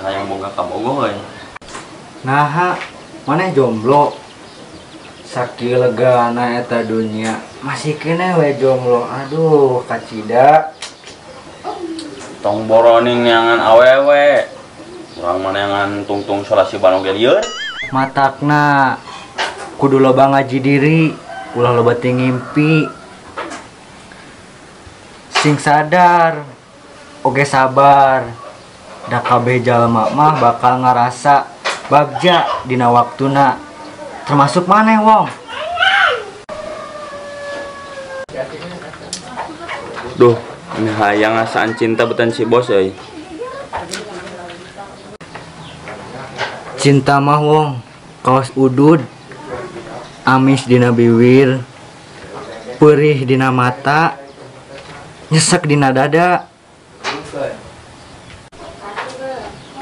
Asa hayang boga kabogoh euy. Naha, maneh jomblo. Sakieu legana eta dunya, masih keneh we jomblo. Aduh, kacida. Tong boroning neangan awewe. Urang mah neangan tungtung solasi banoge lieur. Matakna kudu loba ngaji diri, ulah loba teu ngimpi. Sing sadar, oge sabar. Da kabeh jalma mah bakal ngarasa bagja dina waktuna. Termasuk maneh, Wong. Duh, ini hayang ngasaan cinta betan si bos euy. Cinta mah, Wong, kaos udud. Amis dina biwir, perih dina mata, nyesek dina dada.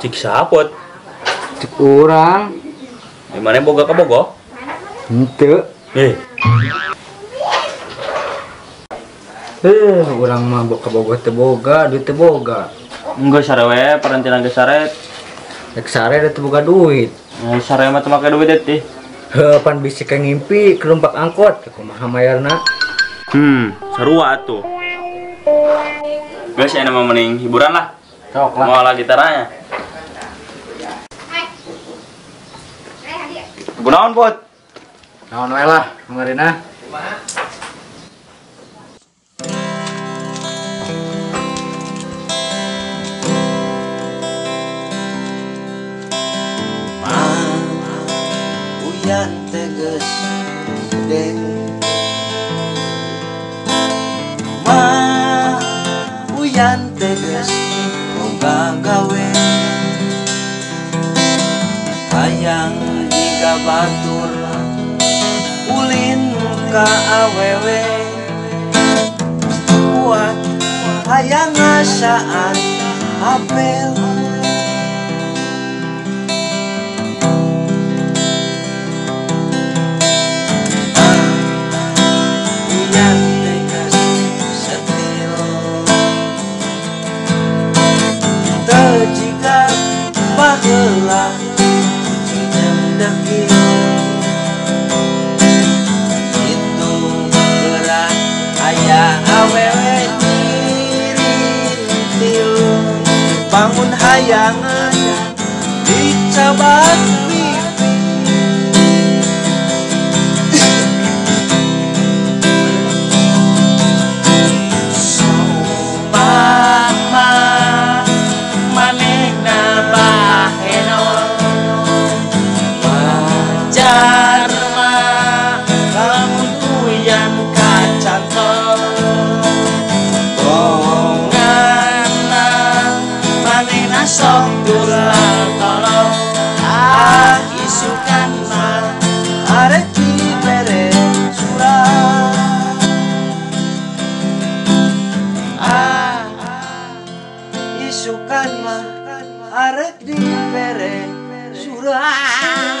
Cik sapot. Cik urang. Di mana boga kabogoh? Henteu. Urang mah kabogoh teu boga, duit teu boga. Enggeus sare we, parantina geus sare. Rek sare da teu boga duit. Sare mah teu make duit teh. Heuh, pan bisi ka ngimpi kelumpak angkot, kumaha mayarna? Sarua atuh. Geus aya mah mending hiburan lah. Sok lah. Moal gitaranya. Kunaon, Put? Naon we lah, dengerin. Uyan teges gede, ma uyan teges boga gawe, hayang jiga batur ulin ka awewe, kuat hayang ngasaan apel. Baheula kucing dekil itu gerak aya awewe nirintil bangun hayangan dicabak pipi. Sumama manehna wajar mah lamun uyan kacantol bongana manehna sok tulang tolong ah isukan mah arek dibere surat ah isukan mah arek dibere surat.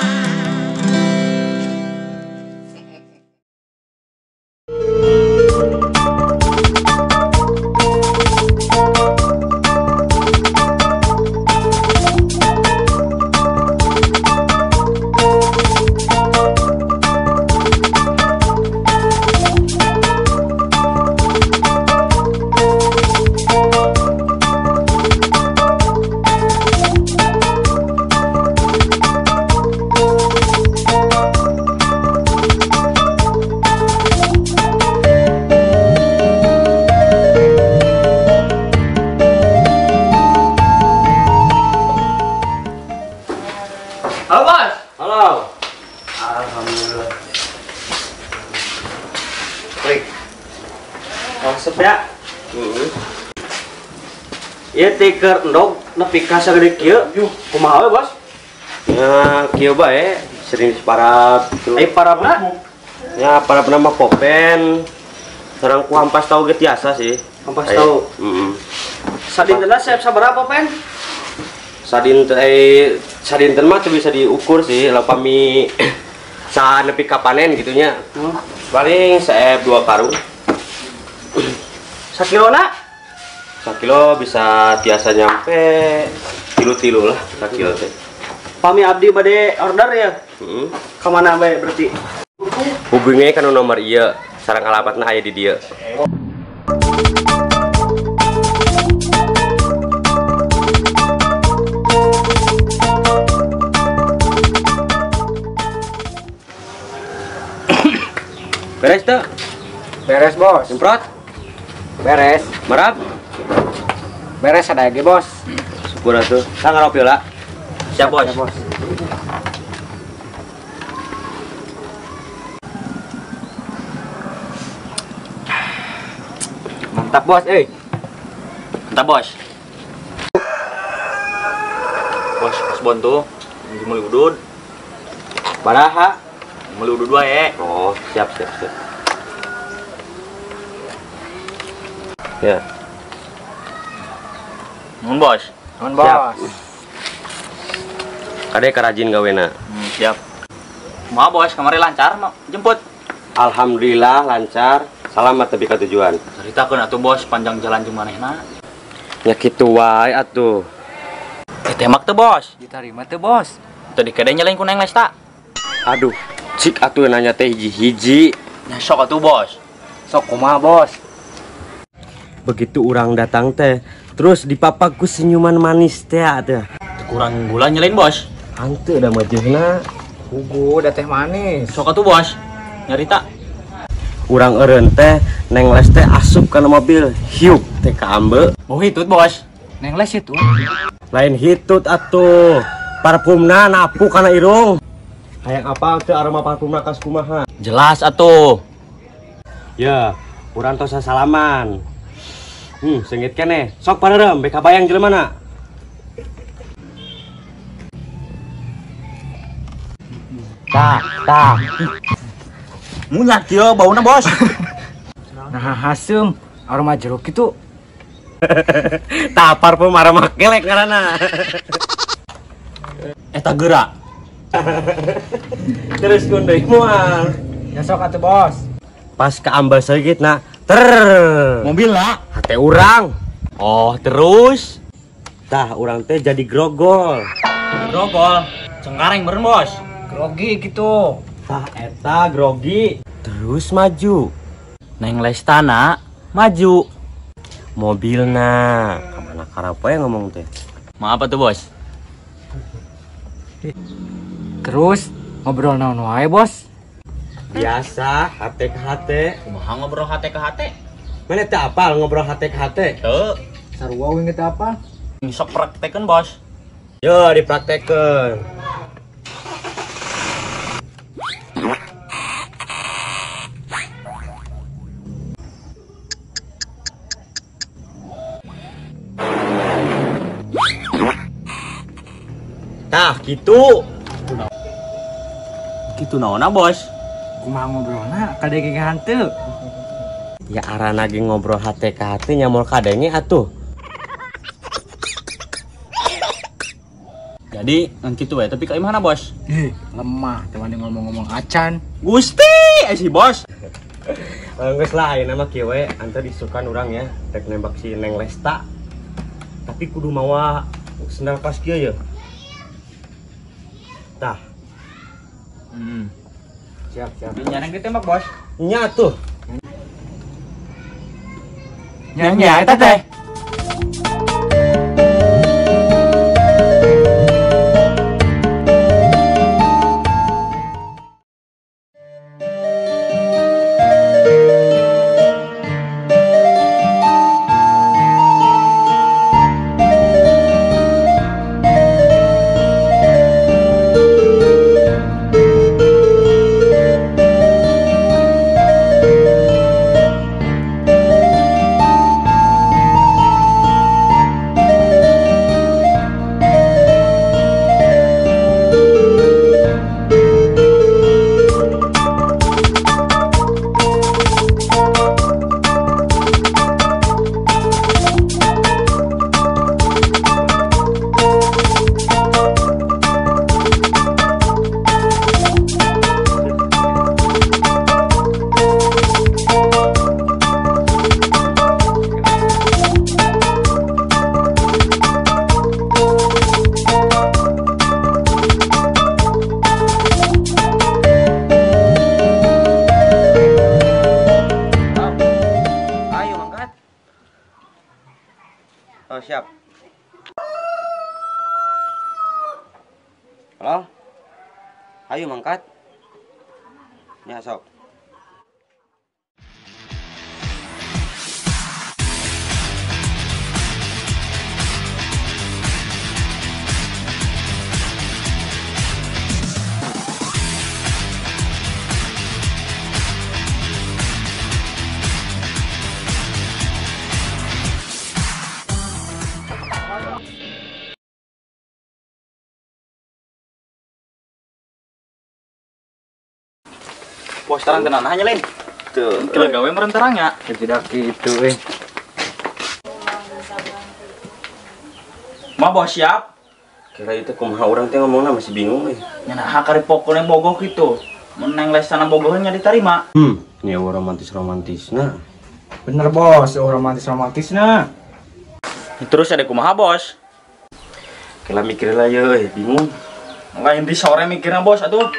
Halo, Bos. Halo. Alhamdulillah. Klik. Konsep ya. Ieu tiker endog nepi ka sagede kieu. Kumaha we, Bos? Ya, kieu bae, sering parab gitu. Ai parabna? Ya, parabna mah popen. Sareng ku ampas tahu ge tiasa sih. Ampas tahu. Heeh. Sadintena siap sabaraha popen? Sadinten sadinten mah tuh bisa diukur sih, lah pami sa nepi ka panen gitu nya. Paling seep 2 karung. Sakilona? Sakilo bisa tiasa nyampe Tilu-tilu lah sakilo teh. Pami abdi bade order ya. Heeh. Ka mana bae berarti? Hubungi kana nomor ieu, sareng alamatna aya di dieu. Beres tuh? Beres, Bos. Semprot? Beres. Marap? Beres ada lagi, Bos. Syukur atuh. Tah ngaropi lah. Siap, Bos. Siap, Bos. Mantap, Bos, euy. Mantap, Bos. Bos, Bos bontu. Meuli udud. Baraha? Meuli udud wae. Oh, siap, siap, siap. Ya. Nuhun, Bos. Nuhun, Bos. Kade karajin gawena. Siap. Kumaha, Bos? Kamari lancar jemput? Alhamdulillah lancar. Selamat tepi ka tujuan. Caritakeun atuh, Bos, panjang jalan jeung manehna. Ya kitu wae atuh. Ditembak teu, Bos? Ditarima teu, Bos? Teu dikede nyeleng ku Neng Lesta. Aduh, cik atuh nanya teh hiji-hiji. Nya sok atuh, Bos. Sok kumaha, Bos? Begitu orang datang teh, terus dipapak ku senyuman manis teh atuh. Kurang gula nyelin, Bos. Hanteu da majeuhna. Hugu da teh manis. Sok atuh, Bos. Nyarita. Urang eureun teh Neng Les teh asup kana mobil, hiup teh ka ambe. Oh hitut, Bos. Neng Les hitut. Lain hitut atuh. Parfumna napu kana irung. Hayang apal teu aroma parfumna kas kumaha? Jelas atuh. Ya, urang tos salaman. Sengit keneh. Sok pareurem bek kabayang jelema na. Tah, tah. Munyak kieu bauna, Bos. Nah, haseum aroma jeruk kitu. Tah parfum aroma kelek ngaranna. Eta geura. Terus kun deui moal. Ya sok atuh, Bos. Pas ka ambal seugit na, ter. Mobil lah. Hate urang. Oh, terus? Tah, urang teh jadi grogol. Grogol? Cengkareng meureun, Bos. Grogi gitu. Tah eta grogi. Terus maju. Neng Lestana maju. Mobilna. Kamana karapoe ngomong teh? Maaf atuh, Bos. Terus ngobrol naon wae, Bos? Biasa, hate ke hate. Kumaha ngobrol hate ke hate? Mana teu apal ngobrol hate ke hate? Teu. Sarua we teu apal. Sok praktekeun, Bos. Yo, dipraktekeun. Tah, gitu. Gitu naonna, Bos? Kumaha ngobrolna kadenge hanteu. Ya arana ge ngobrol hate ka hate nyamol kadenge atuh. Jadi ngan kitu we tapi ka imahna, Bos? Ih, lemah teh wani ngomong-ngomong acan. Gusti, si Bos. Geus lah ayeuna mah kieu we, ante disukan urang ya rek nembak si Neng Lesta. Tapi kudu mawa sendal pas kieu ye. Tah. Siap, siap. Nya neng ditembak, Bos. Nya tuh. Nya nya eta teh. Halo? Ayo mangkat. Ya sok. Bos terang tenan hanya lain. Tuh. Kira gawe meureun terangnya. Tidak gitu eh. Mah bos siap. Kira itu kumaha urang teh ngomongna masih bingung euy. Nya naha kari pokona bogoh kitu. Mun neng lesana bogohnya diterima. Ini romantis-romantisna. Bener bos, romantis-romantisna. Terus ada kumaha bos? Kela mikir lah ye, bingung. Lain di sore mikirna bos atuh.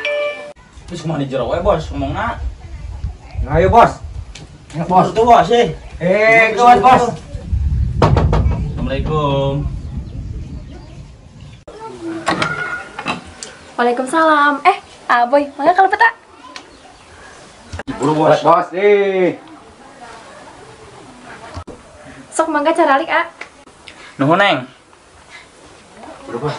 Terus kumaha di jero we bos ngomongna? Ayo bos. Ingat bos. Tuh bos eh. Kawan bos. Assalamualaikum. Waalaikumsalam. Aboy, mangga kalau peta. Buru bos. Bos, eh. Sok mangga caralik, ah. Nuhun, Neng. Buru bos.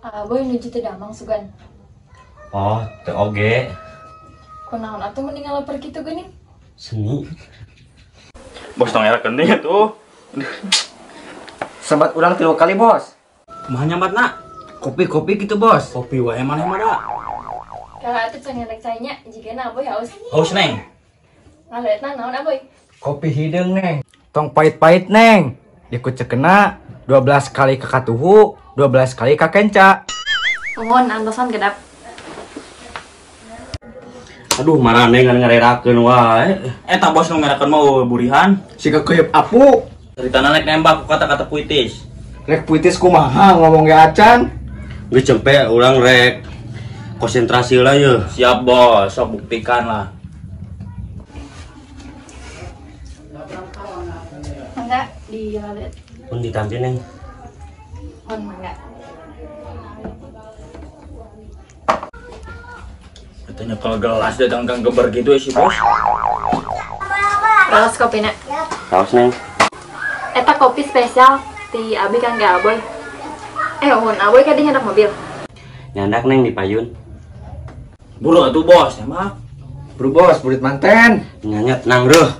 Aboy nuju teu damang sugan. Oh, teu oge. Kunaon atuh mending ngalaper kitu geuning? Seni. Bos tong era kenting atuh. Sebat urang 3 kali, bos. Kumaha nyambatna? Kopi-kopi gitu, bos. Kopi wae maneh mah da. Kalau atuh can ngelek cainya jigana Aboy haus. Haus, Neng. Ngaleutna naon Aboy? Kopi hideung, Neng. Tong pahit-pahit, Neng. Dikucekna 12 kali ka katuhu, 12 kali ka kenca. Nuhun antosan kedap. Aduh, marane ngan ngarerakeun wae. Eta bos nu ngerakeun mah burihan. Siga keuyeup apu. Ceritana nek nembak ku kata-kata puitis. Rek puitis kumaha ngomong ge acan. Geus cempe urang rek konsentrasi lah ye. Siap bos, sok buktikan lah. Mangga di lalet. Pun ditampi Neng. Pun mangga. Katanya kalau gelas datang kang geber gitu ya si bos. Raos kopina. Raos Neng. Eta kopi spesial ti abi kang ge Aboy. Uhun Aboy kadi nyandak mobil. Nyandak Neng di payun. Buru atuh bos, ya mah. Buru bos, burit manten. Nyanyat nang reuh.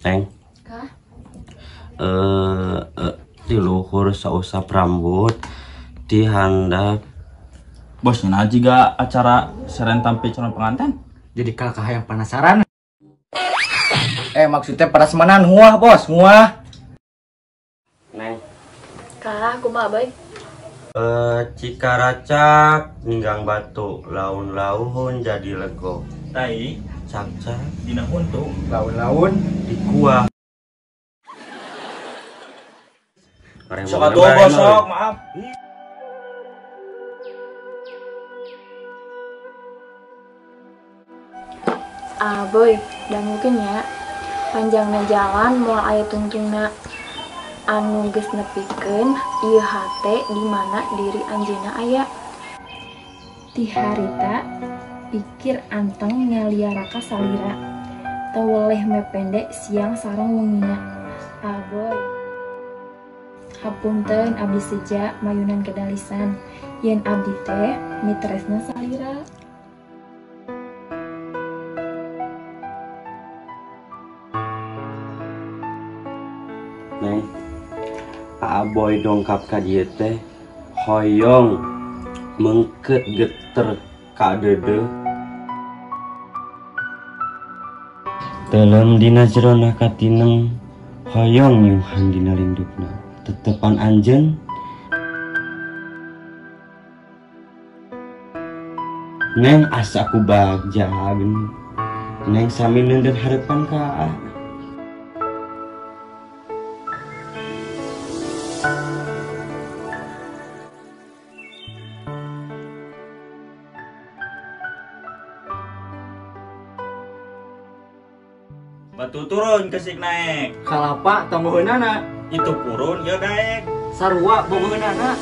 Neng. Kah? Di luhur sausap rambut di handap. Bos nya juga acara seren tampil calon pengantin. Jadi kakak yang penasaran. Maksudnya prasmanan huah bos, huah. Neng. Kah, kumaha Aboy? Cikaracak ninggang batu, laun-laun jadi lego. Tai, cak-cak dina huntu, laun-laun di kuah. Sok atuh bos, sok, maaf. Aboy, dan mungkin ya panjangna jalan moal aya tungtungna anu geus nepikeun ieu hate di mana diri anjeunna aya. Ti harita pikir anteng ngaliaraka salira teu weleh mepende siang sareng wengina. Aboy, hapunten abdi seja mayunan kedalisan yen abdi teh mitresna salira. Neng, Aboy dongkap ka dieu teh hoyong mengket geter ka deudeuh. Telem dina jerona katineng hoyong nyuhan dina lindukna tetepan anjeun. Neng asa ku bagja geuning. Neng sami neundeun hareupan ka aa. Batu turun kesik naik. Kalapa tonggoheunana. Itu purun ieu daek. Sarua bogoheunana.